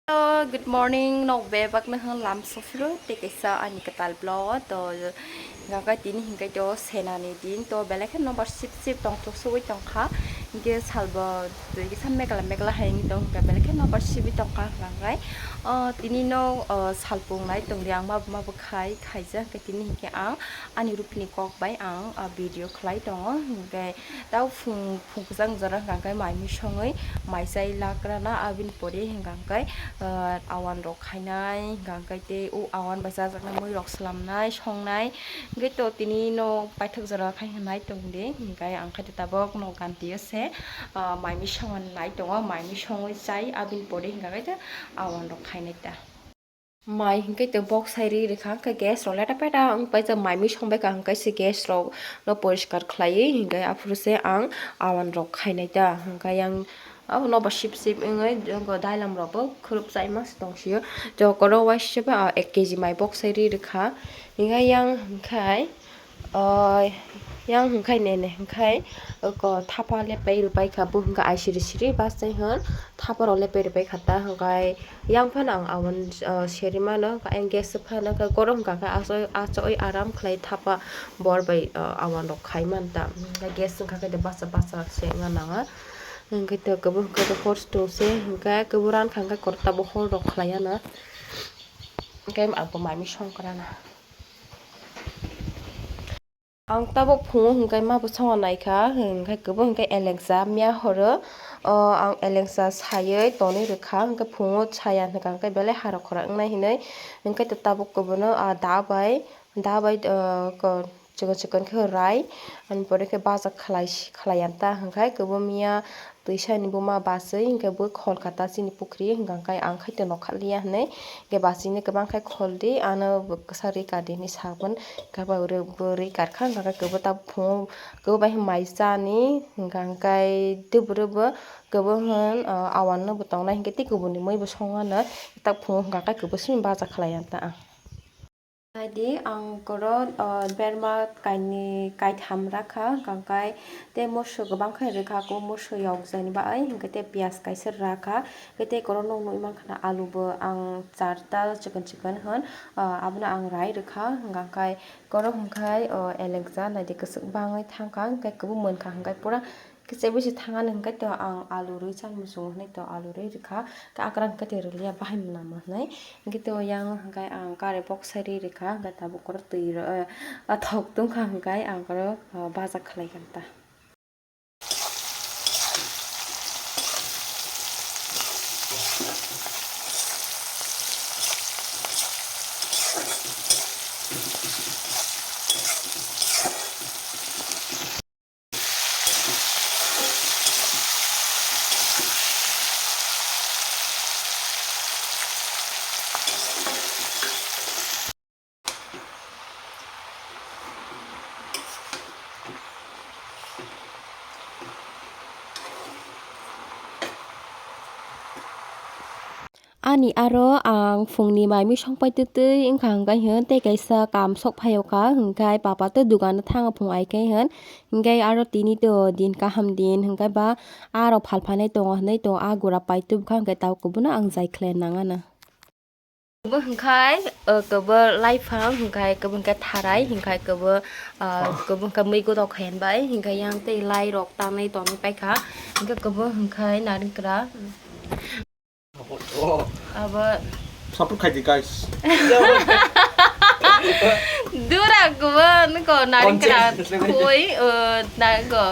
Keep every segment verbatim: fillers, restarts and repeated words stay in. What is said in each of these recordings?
Hello, good morning, nok bebak no hwn lam sufru, tei kaisa ani kwtal vlog o. To, hingka khe tini hingke to senani din, to belai khe nobar sip sip tong, to sugui tongkha, hingke salbo twi kisa megla megla hai wngwi tong, hingke belai khe nobar sibui tongkha hingka khe. O, tini no, o, salpung nai tongdi ang, ma, ma bwkhai khaijak, hingke tini hingke ang ani rupini kok bai ang, o, video khlai tongo, hingke Tao phung, phung kwchang jora hwnka khe mai mui songwi mai chai lakrana, abini pore hwnka khe, ah, awan rok khainai, hwnka khe tei o awan bai chajaknai mui rok swlamnai, songnai. Hwnkhe to tini no paithak jora khai hwnai tongdi, hwnkhe ang khe tabok no ganti o se, ah, mai mui songwi nai tongo, mai mui songwi chai, abini pore hwnka khe awan rok khainai ta. Mai hwnkhe tei bok sai ri rwkha, hwnkhe gas rok leta peta wng paijak, mai mui song baikha, hwnkhe se gas rok no poriskar khlaiwi, hwnkhe aphuru se ang awan rok khainai ta, hwnkhe yang abo nobo sip sip wngwi dailam rok bo khurupsa ima se tong sio. Jokoro waisa bai ek kg mai bok sai ri rwkha, hwnkhe yang hwnkhe. O, yang hwnkhe nene hwnkhe, oko thapa lepai rwpai kha, bo hwnkhe ai siri siri bachai hwn thapa rok lepai rwpai kha ta, hwnkhe yang phano ang awan, o, seri mano, hwnkhe ayang gas phano, hwnkhe goro hwnkha khe achoi, achoi aram khlai thapa bor bai, o, awan rok khai man ta, hwnkhe gas wngkha khe bacha bacha se wngna nanga, hwnkhe to kwbui hwnkhe to hor se tong se, hwnkhe kwbui ran kha hwnkhe korta bo hor rok khlai ya na, hwnkhe ang bo mai mui song kwrana. Ang tabuk phungo hwnkhe ma bwskango naikha, hwnkhe kwbui hwnkhe elengsa miya horo, o, ang elengsa saywi tonwi rwkha, hwnkhe phungo saya hwnkha hwnkhe belai harok khorok wngnai hinwi, hwnkhe tabuk kwbui no, ah, da bai, da bai, ah, ko-, chikon chikon khe rai, ani pore khe baja khlai, khlai ya ta, hwnkhe kwbui miya, Twisa ni buma bachwi hwnkhe bo khol kha ta chini pukhri, hwnkha khe ang khai to nokha liya hinwi, hwnkhe bachwi ni kwbang khai khol di, ano kwsa rwi kar di hinwi sa hwn, hwnkhe bo rwi kar kha, hwnkha khe kwbui ta phungo kwbui bai mai cha ni, hwnkha khe tei bwrwi bo kwbui hwn, o, awan no bo tongnai, hwnkhe tei kubuni mui bo song ano, ta phungo hwnkha khe kwbui simi bacha khlai ya ta ang. Naidi ang koro, o, berma kainwi kaitham rakha, hwnkha khe tei moso kwbang khe rwkha, kok moso yokjani bai, hwnkhe tei piyaj kaisa rakha, hwnkhe tei koro nog nugwi mankha na alu bo ang charta chikon chikon hwn, o, abono ang rai rwkha, hwnkha khe koro hwnkhe, o, elengsa naidi kwchwk bangwi thangkha, hwnkhe kwbui mankha, hwnkhe pura. Khe chebisi thangani hwnkhe to ang alu rwi chani muchungo hinwi to alu rwi rwkha. Khe akran hwnkhe to rwliya bahai mwnama hinwi. Hwnkhe to yang hwnkhe ang kare bok sai rwi rwkha. Hwnkhe tabuk koro twi ro-, ah, thok tungkha hwnkhe ang koro, ah, baja khlai kha ta. Ani aro ang phungni mai mui songpai twtwi wngkha hwnkhe hwn tei kaisa kam sok phaio kha hwnkhe papa tei dukano thango phung ai khe hwn hwnkhe aro tini to din kaham din hwnkhe ba aro phalphanai tongo hwnwi tongo a gura pai tubukha hwnkhe tabuk kubuno ang jai khlai nangano. Kubu hwnkhe, uh, kubu laiphang hwnkhe kubu hwnkhe tharai hwnkhe kubu, uh, kubu hwnkhe mui godok khayan bai hwnkhe yang tei lai rok tanwi tonwi paikha hwnkhe kubu hwnkhe narikra. Abo Support khai di, guys. Dura kubu niko narikra Content. Koi, uh, na niko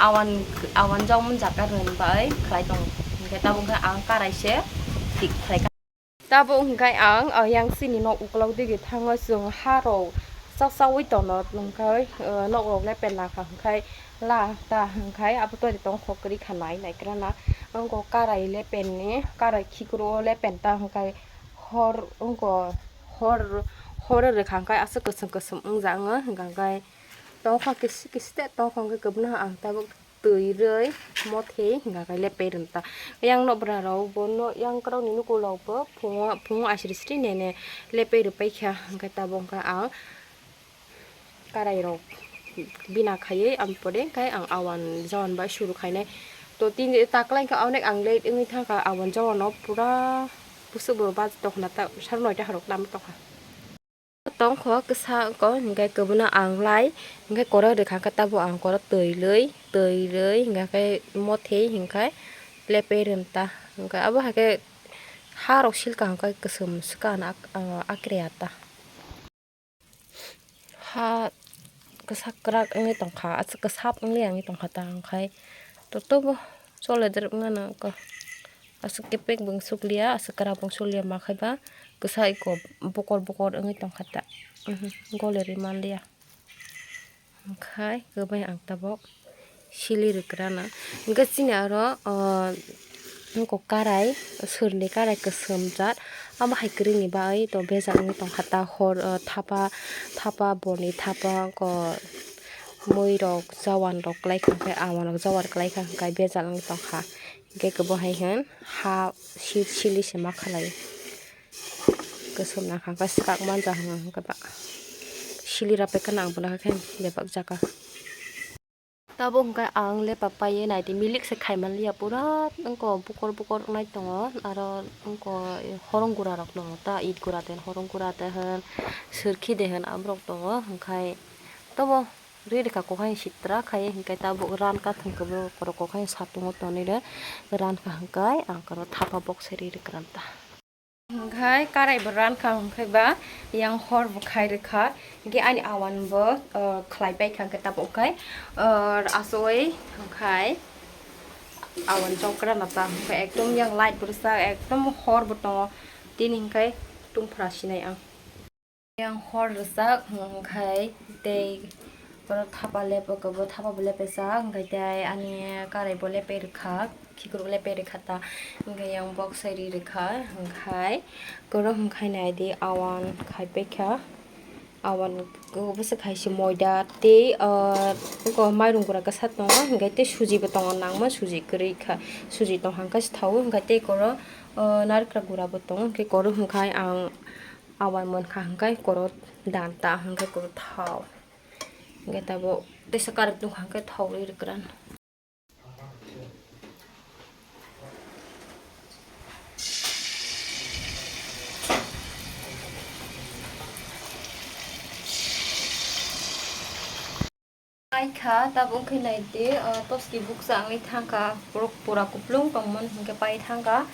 awan, awan jokmon jaka rwni bai khlai tongo hwnkhe tabuk hwnkhe ang karai se thik khlai. Tabuk hwnkhe ang, o, yang chini nok ukolog digi thango, chwng ha rok chak chaui tono, hwnkhe, o, nok rok le pela kha hwnkhe la ta hwnkhe abo toile tong kho kwrwi kha nai nai kwrwna. Ang kho karai le pen ni, karai khikro le pen ta hwnkhe hor wngkho hor, hor rwkha hwnkhe aswk kwchwng kwchwng wngya wngo hwnkhe tong kho kisi kisi de tong kho hwnkhe kwbwno ang tabuk twi rwi mothei hwnkha khe lepai rwta. Yang nokbra rok bo no, yang kwrwng ni nukulok bo phungo, phungo asri sri nene lepai rwpai kha, hwnkhe tabuk hwnkha ang karai rok bina khaiwi, am pore hwnkhe ang awan jawan bai suru khainai. To tini taklai hwnkhe onek ang late wngwi thangkha, awan jawan no pura Kusuk bo baj tongkhna ta sar noita harok tam tongkha. Tongkho kisa ko, hinkhe kwbwno ang lai, hinkhe koro rwkha khe tabuk ang koro twi rwi, twi rwi, hinkhe khe mothei hinkhe lepe rwmta. Hinkhe abo hai khe ha rok silka hinkhe kwchwm swkang ak-, ah, akre ata. Ha kwsak kwrak wngwi tongkha, aswk kwsap wngwi ang tongkha ta, hinkhe to tobo chole derep wngna nangkha. Aswk kepek bo sukliya, aswk kwrak bo sukliya, ma khai ba kwsa iko bokor bokor wngwi tongkha ta, mhm, gole rwi manliya. Hinkhe kwbai ang tabuk sili rwkrana. Hinkhe chini aro, o, wngkok karai, swrwngni karai kwchwm jat, amo hai kwrwini bagwi to bejak wngwi tongkha ta hor, o, thapa, thapa borni thapa, wngkok mui rok, jawan rok kwlai kha, hinkhe awan rok jawan kwlai kha, hinkhe bejak wngwi tongkha. Hinkhe kwbo hai hwn ha sil sili se ma khalai. Kwchwm nang kha, hinkhe swkak manja hwn hinkhe ba sili rap khe nang bo na khe bebak jaka. Tabuk hinkhe ang lepa paiwi naidi, milik se khai manliya, pura wngkok bukor bukor wngnai tongo, aro wngkok horong gura rok tongo ta, it gura de horong gura de hwn, swrkhi de hwn aborok tongo, hinkhe tobo rwi rwkha kokha sitra khai, hinkhe tabuk ran kathwng kwbwrwk rok kokha satungo tonwi rw ran kha, hinkhe ang oro thapa box se rwi rwkha ta. Hinkhe karai bo ran kha, hinkhe ba yang hor bo khai rwkha, hinkhe ani awan bo, uh, khlai pai kha, hinkhe tabuk khai, uh, asoi khai awan chokra na ta, hinkhe ekdom yang light bo rwchak, ekdom hor bo tongo, tini hinkhe tungphra sinai ang. Yang hor rwchak, hinkhe tei oro thapa lepo, kwbo thapa bo lepechak, hinkhe tei ani karai bo lepe rwkha, khikruk lepe rwkha ta, hinkhe yang box sai ri rwkha, hinkhe koro hinkhe naidi awan khai paikha, awan bwswk hai se moida tei, ah, eko mairung gura kwsa tongo, hinkhe tei suji bo tongo nangma, suji kwrwi kha, suji tong hangkhe se thawo, hinkhe tei koro, ah, narikra gura bo tongo, hinkhe koro hinkhe ang. Awan mankha hinkhe koro dan ta hinkhe koro thao. Hinkhe tabuk teisa karwi tongkha hinkhe thao rwi rwkran. Ai kha, tabuk wngkhe nai di, ah, toski bukcha wngwi thangkha, borok pura kuplung tongmani hinkhe pai thangkha.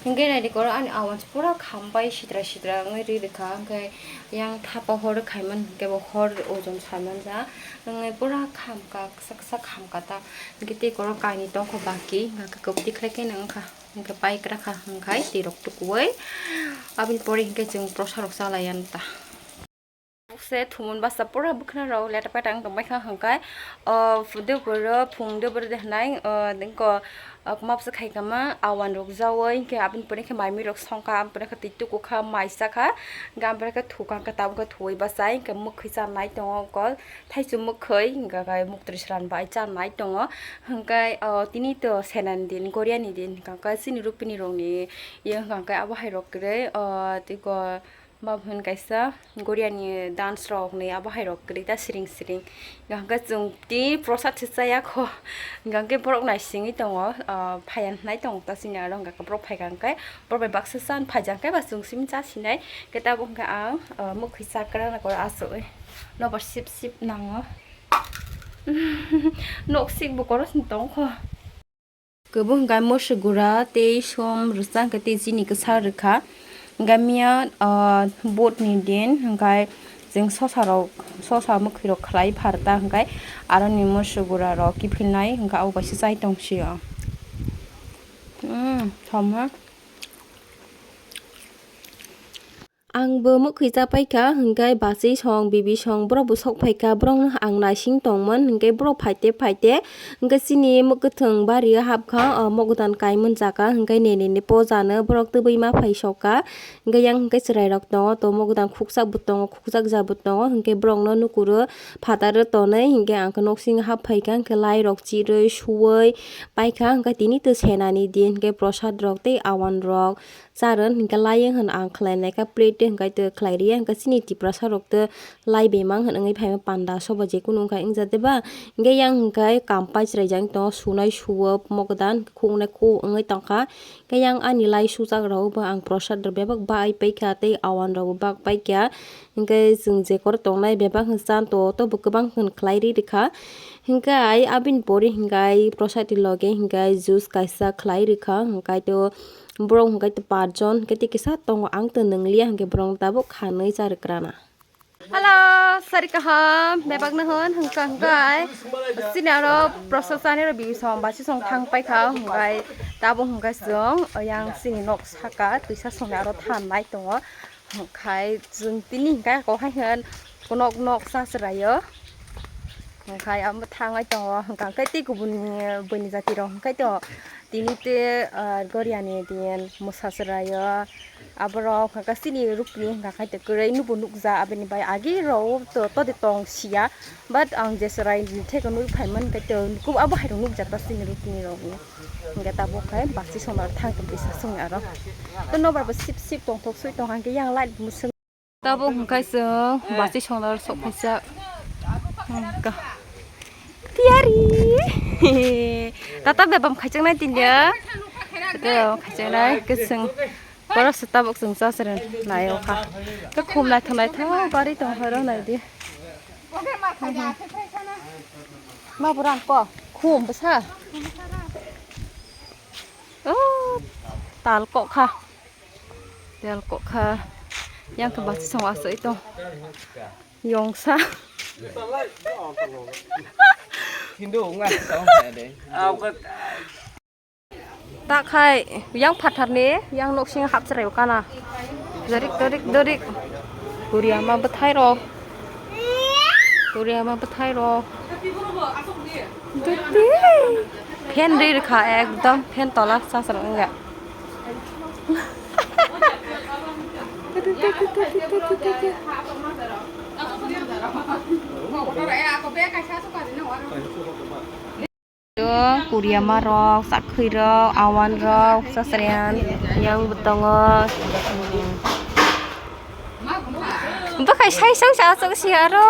Hinkhe nai di, koro ani awan se pura khambai sitra sitra wngwi rwi rwkha, hinkhe yang thapa hor khaimani hinkhe bo hor ojon saimanjak, wngwi pura khamkha, kisa kisa khamkha ta. Hinkhe tei koro kainwi tongkha baki, hinkhe kwbwi khlai khe wngkha, hinkhe pai kwrakha, hinkhe twi rok tukuwi. Aboni pore hinkhe chwng prosa rok chalai anw ta. Bukse thumun basa pura bwkhwnarok leta peta wng tongbaikha hwnkhe, o, deboro phung deboro de hwnai, o, nokho, o, mapsa khaikha ma awan rok jaui, hinkhe aboni pore khe mai mui rok songkha, aboni pore khe twi tukukha, mai chakha, hinkhe aboni pore khe thukha, hinkhe tabukhe thuwi bachai, hinkhe mwkhwi chanai tongo, kol thaichuk mwkhwi, hinkhe muktwi sran bai chanai tongo, hinkhe, o, tini to senani din, goriani din, hinkhe chini rupini rokni ye, hinkhe abo hai rok kwrwi, o, tei ko. Babo hwn kaisa Goriani dance rok ni abo hai rok kwrwi ta siring siring. Hwnkhe chwng tei prosad se chaya kho. Hwnkhe borok naisingwi tongo, ah, phaiya hnai tongo ta chini aro hwnkhe borok phaikha hwnkhe borok bai baksa chan phaijak khe ba chwng simi cha sinai. Khe tabuk hwnkhe ang, ah, mwkhwi cha kwrwngna koro achugwi nobar sip sip nango. Nok sik bo koro song tong kho. Kwbwi hwnkhe mwswk gura tei som rwchap khe tei chini kwsa rwkha. Hwnkhe miya, ah, vote ni din hwnkhe chwng sosa rok, sosa mwkhwi rok khlai pharta hwnkhe aroni mwswk gura rok kiphilnai hwnkhe abo kaisa chai tong sio. Hmm, thoma. Ang bo mwkhwi cha paikha, hwnkhe bachwi song, bibi song, borok bo sok phaikha, borokno ang naising tongmani, hwnkhe borok phaite, phaite, hwnkhe chini mwkhwtwng bario hapkha, o mokgodan kaimani jaga, hwnkhe nini ni poja no borok twbwi ma phai sokha, hwnkhe yang hwnkhe chwrai rok tongo, to mokgodan khukchak bo tongo, khukchak ja bo tongo, hwnkhe borok no nukuro phataro tonwi, hwnkhe ang khe nok singo hap phaikha, hwnkhe lai rok chirwi, suwi paikha, hwnkhe tini to senani din, hwnkhe prosad rok tei awan rok. Charon hwnkhe layung hwn ang khlai naikha plate. Hingkai to khlai riya, hingkai chini Tiprasa rok to lai bemang hwnwi phaima panda soba je kunu wngkha wngya de ba. Hingke yang hingkai kam pai chwraijak tongo, sunai suo, mogodan, khuknai khuk wngwi tongkha. Hingke yang ani lai sujak rok bo ang prosad rok bebak bai paikha tei awan rok bo bak paikha. Hingke chwng jekoro tongnai bebak hwn chan to, to bo kwbang hwn khlai ri rikha. Hingke ai abini pore hingke ai prosad ni loge hingke ai juice kaisa khlai rikha. Hingke ai to borok hingke ai to pachjon hingke tei kisa tongo, ang to nwngliya hingke borok tabuk khanwi cha rwkrana. Hello, sari kaham, bebak no hwn, hwnkha hwnkha ai. Sini aro prosad chani ro bibi song, basi song thang paikha, hwnkha ai tabuk hwnkha chwng, yang sini nok saka, twisa song aro than nai tongo. Hwnkha ai chwng tini hwnkha ai kok hai hwn, kunok nok sa chwraio. Hwnkha ai amo thangai tongo, hwnkha hwnkha tei kubun ni bwini jati rok hwnkha to tini te, ah, Goria ni din mwsa chwraio. Aborok hwnkha chini rukni hwnkha khai to kwrwi nubo nukja, aboni bai agi rok to, to de tong siya, but ang je chwrai ni theke nugwi phaimani hwnkha to nukubo abo hai rok nukjak ta chini rukni rok ni. Hwnkhe tabuk khai basi songnar thang tong kisa songni aro. To nobar bo sip sip tongthok soi tong hwnkhe yang light bo mwswng. Tabuk hwnkhe chwng basi songnar sok phaijak. Hwnkha. Tiyari. Tata bebam khaijaknai tini ya. Bebam khaijaknai kwchwng. Borok se tabuk chwng cha chwrwng nai o kha. Khe khum naithok naithok bari tong phai rw nai di. Ma bwrang ko khum bwsa. O tal kok kha. Tal kok kha. Yang khe basi song asoi tong. Yongsa. Hindu wngnai tong kha de. Ta khai yang phatar ni yang nok sing hap chwrai kana. Dorik dorik dorik. Korea ma bwthai rok. Korea ma bwthai rok. Dorik. Fan ri rikha ekdom fan tola sa sa wngya. Korea ma rok, sakhui rok, awan rok, sasrian, yang bo tongo. Bwkhai sai sang sa asok si aro.